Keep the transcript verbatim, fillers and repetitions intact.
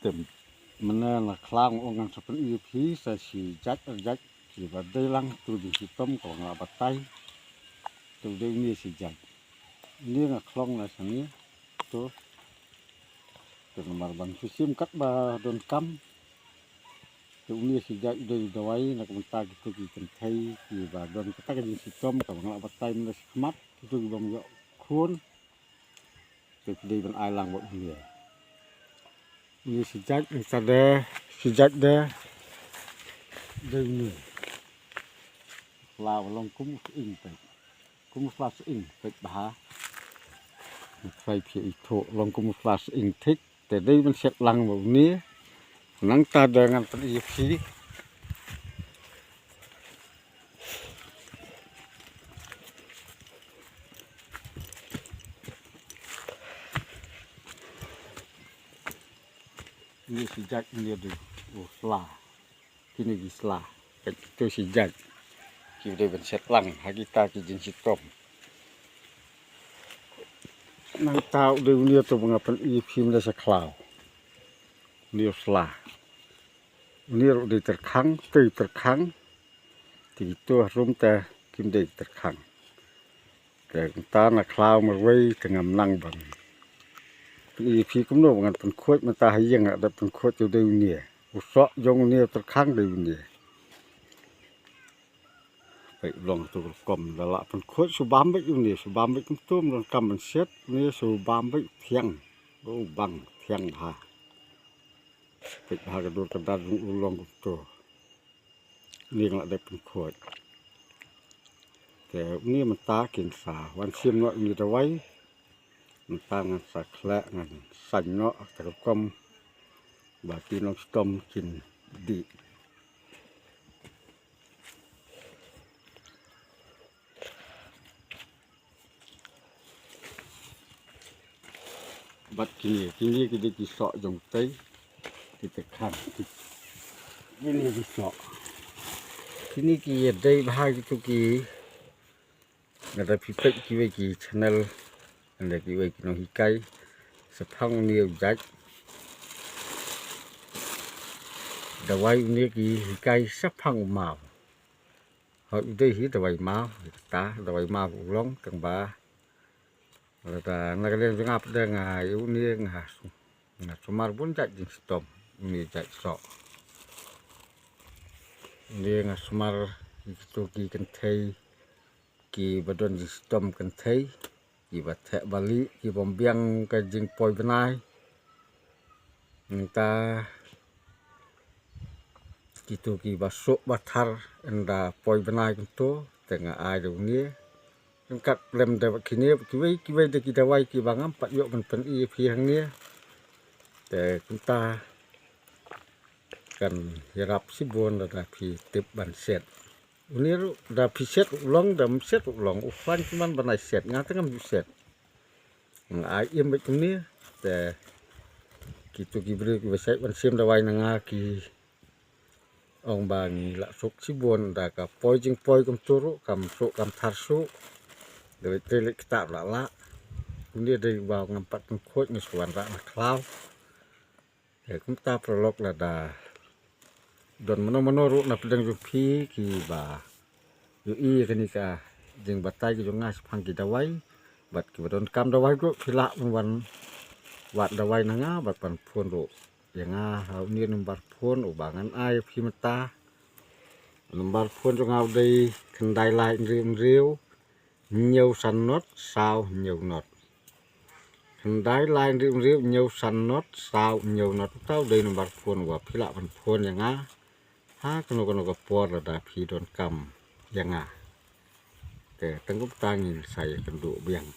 Te mynne na khlaw nga ong ngan sa pyni ïa phi sa shi jait ar jait kiba dei lang tu jingshitom kaba nga la batai. Tu dei une shi jait. Une nga khlong na shane tu. Te namar ban shu shim katba donkam. Te une shi jait u dei u dawai na ka bynta kitu ki kynthei kiba don kata ka jingshitom kaba nga la batai mynne shakhmat kitu ki bym ïoh khun. Te phi dei ban ai lang bad une. Une shi jait, une sa de shi jait de. Dei une. Sla ba long kum u sying peit. Kum u sla sying peit bha. Trai phi ithuh long kum u sla sying thik. Te dei ban shet lang bad une. Nangta de ngan pyni ïa phi. Une shi jait une dei u sla. Kine ki sla. Kito shi jait. Ki dei ban shet lang ha kita ki jingshitom. Nangta u dei une to ba nga pyni ïa phi mynne sha khlaw. Une u sla. Une ruh dei tyrkhang, tei tyrkhang. Te kito harum te kim dei tyrkhang. Te mynta na khlaw marwei te ngam nang ban pyni ïa phi kumno ba ngan pynkhuid mynta ha ïing, nga dep pynkhuid te u dei une. U soh jong une u tyrkhang dei une. Peit u long tu rukom da lah pynkhuid shu bam beit une, shu bam beit kumtu, ym donkam ban shet, une shu bam beit thiang. U bang thiang bha. Peit bha ka dur ka dar jong u long kumtu. Une nga la dep pynkhuid. Te une mynta kin sa wan shim noh une dawai. Mynta ngan sa khleh ngan saiñ noh ha kata ka rukom ba ki nongshitom kin dih. Bad kine, kine ki dei ki soh jong tei, ki tyrkhang, ki, kine ki soh. Kine ki ïadei bha kitu ki, nga da phi peit kiwei ki channel, nga da kiwei ki nonghikai, shaphang une u jait dawai une ki hikai shaphang u maw. Hooid u dei hi dawai maw, hi kata, dawai maw u long tang ba. Lada na ka liang jong nga pat de nga ïa une nga, nga sumar bun jait jingshitom, une jait soh. Une nga sumar ïa kitu ki kynthei, kiba don jingshitom kynthei, kiba theh bali, ki bym biang ka jingpoi bnai. Nangta kitu kiba suk ba thar ynda poi bnai kumtu, te nga ai da une. Ryngkat lem da bad kine, kiwei, kiwei de ki dawai kiba ngam pat ïoh ban pyni ïa phi hangne. Te kumta kan ïarap shibun lada phi tip ban shet. Une ruh da phi shet u long, da ym shet u long, u khlaiñ kumno ban ai shet, nga te ngam ju shet. Nga ai im beit kumne, te kitu ki briew kiba shait ban shim dawai na nga ki ong ba ngi la suk shibun da ka poi jingpoi kumtu ruh, kam suk kam thar suk. Da leit te leit ktah la lah. Kumne dei ba ngam pat pynkhuid, nga shu wanrah na khlaw. Te kumta paralok, lada don mano mano ruh na pdeng jong phi kiba ïohi ïa kane ka jingbatai ka jong nga shaphang ki dawai bad kiba donkam dawai ruh, phi lah ban wan wad dawai na nga bad ban phone ruh ïa nga ha une number phone uba ngan ai ïa phi mynta. Number phone jong nga u dei khyndai lai hynriew hynriew hynñiew san not saw hynñiew not. Khyndai lai hynriew hynriew hynñiew san not saw hynñiew not. Uta u dei number phone uba phi lah ban phone ïa nga ha kano kano ka por lada phi donkam ïa nga. Te tang kumta ngin sa ïakynduh biang.